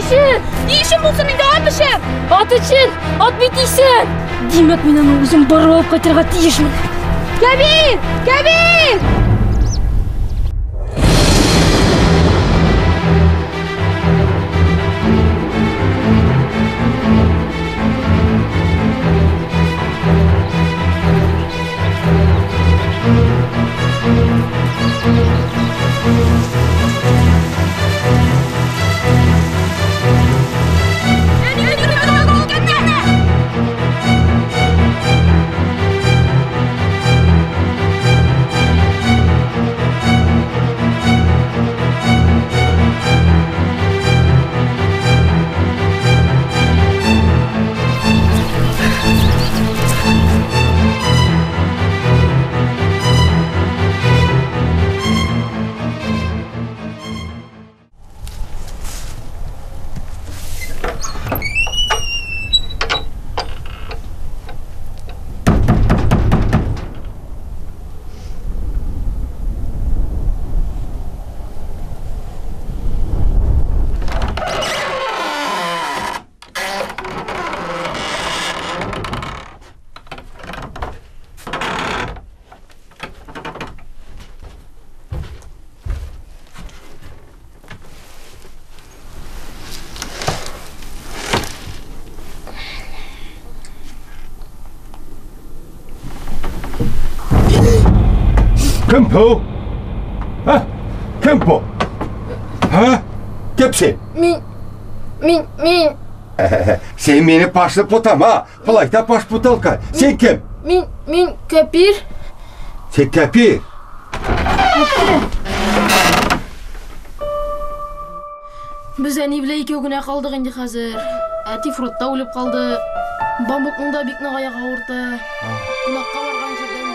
өчен! Ни өчен булсын инде, ат өчен? Ат өчен! Ат бит исән! Димәк, мин аны үзем барып алып кайтырга тиешмен. Кәбир! Кәбир! Кем бу? Һа? Кем бу? Һа? Кем син? Мин, мин, мин. Син мине пашлы путама, плайта паш путалка. Син кем? Мин, мин Кәпир. Син Кәпир. Без әни белән икәү генә калдык инде хәзер. Әти фронтта үлеп калды. Бамбукның да бик нык аягы авырта. Кунакка барган җирдән